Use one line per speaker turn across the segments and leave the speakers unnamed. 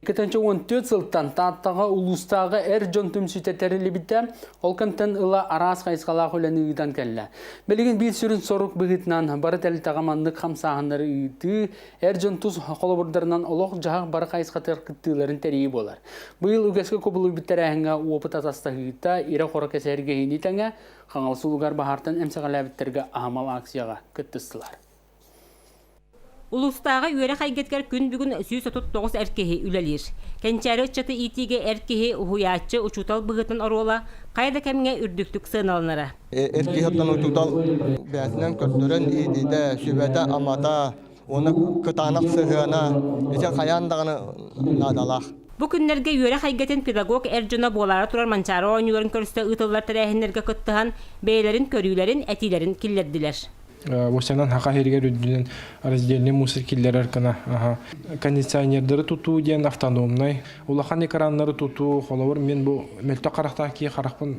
2014 сылтан Тааттаҕа улуустааҕы эр дьон түмсүүтэ тэриллибитэ, ол кэмтэн ыла араас хайысхалаах үлэни ыытан кэллэ. Билигин биир сүрүн сорук быһыытынан бары тэрилтэҕэ маннык хамсааһыннары ыытыы, эр дьон тус холобурдарынан олох-дьаһах бары хайысхатыгар кыттыыларын тэрийии буолар. Быйыл үгэскэ кубулуйбут тэрээһиҥҥэ уопут атастаһыыта, ирэ-хоро кэсэһэргэһиини тэҥэ, Хаҥалас улуугар баһаартан эмсэҕэлээбиттэргэ аһымал акцияҕа кыттыстылар.
Улуустааҕы үөрэх эйгэтигэр күн бүгүн 139 эр киһи үлэлиир. Кэнчээри ыччаты иитиигэ эр киһи, уһуйааччы, учуутал быһыытынан оруола хайа да кэмҥэ үрдүктүк сыаналанара.
Эр киһи оттон учуутал бэйэтинэн көрдөрөн иитиитэ, сүбэтэ-амата уонна кытаанах сыһыана ити хайаан даҕаны наадалаах.
Бу күннэргэ үөрэх эйгэтин педагог эр дьоно буолаары турар Манчаары оонньууларын көрсө ыытыллар тэрээһиннэргэ кыттыһан, бэйэлэрин көрүүлэрин, этиилэрин киллэрдилэр.
Восенан хаха иһигэр үрдүнэн раздельный мусор киллэрэр гына кондиционердары тутуу диэн автономнай улахан экраннары тутуу холобур мин бу мөлтөх харахтаах киһи харахпын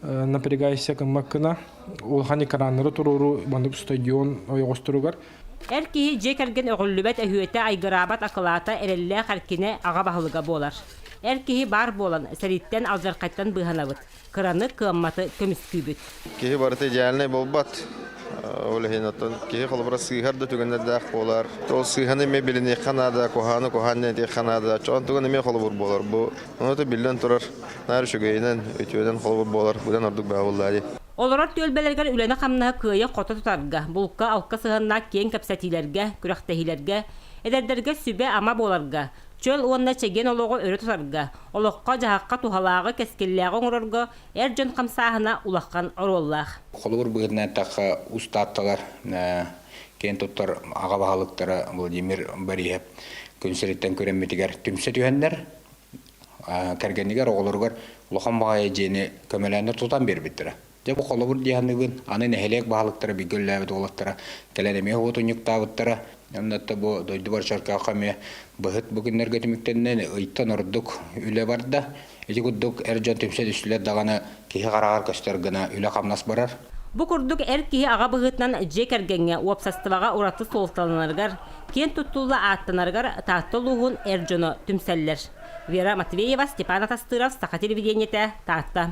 напрягайся гыммат гына улахан экраннары туруоруу маннык стадион ойоҕосторугар.
Эр киһи дьиэ кэргэн өҕүллүбэт өһүөтэ айгыраабат акылаата эрэллээх эркинэ аҕа баһылыга буолар. Эр киһи баар буолан сэрииттэн алдьархайтан быыһанабыт. Кыраны, кыамматы көмүскүүбүт.
Киһи барыта идеальнай буолбат. Ол иһин оттон киһи холобура сыыһар да түгэннэрдээх буолар. Ол сыыһаны эмиэ билиниэххэ наада, куһааны куһаан диэххэ наада. Чоон тугун эмиэ холобур буолар. Бу ону биллэн турар, наар үчүгэйинэн, үтүөнэн холобур буолар. Быдан ордук баа буоллаа дии.
Олорор түөлбэлэригэр үлэни-хамнаһы кыайа-хото тутарга, булка-алка сыһыаннаах киэҥ кэпсэтиилэргэ, күрэхтэһиилэргэ, эдэрдэргэ сүбэ-ама буоларга, Чөл уонна чэгиэн олоҕу өрө тутарга, олоххо-дьаһахха туһалааҕы, кэскиллээҕи оҥорорго эр дьон хамсааһына улахан оруоллаах.
Холобур быһыытынан эттэххэ, устаатталар киэн туттар аҕа баһылыктара Владимир Бориһов күн сириттэн күрэммитигэр түмсэ түһэннэр, кэргэнигэр, оҕолоругар улахан баҕайы дьиэни көмөлөөннөр тутан биэрбиттэрэ. Дьэ бу холобур дии саныыбын, аны нэһилиэк баһылыктара бииргэ үлэлээбит уолаттара кэлэн эмиэ уотунньуктаабыттара. Онно бу дойдубар Чөркөөххө эмиэ быһыт бу күннэргэ түмүктэннэ, ыйтан ордук үлэ барда. Ити курдук эр дьон түмсэ түстүлэр даҕаны киһи хараҕар көстөр гына үлэ-хамнас барар.
Бу курдук эр киһи аҕа быһыытынан дьиэ кэргэҥҥэ, уопсастыбаҕа ураты суолталанарыгар, киэн туттулла ааттанарыгар Таатта улууһун эр дьоно түмсэллэр. Вера Матвеева, Степан Атастыров, Саха телевидениетэ, Таатта.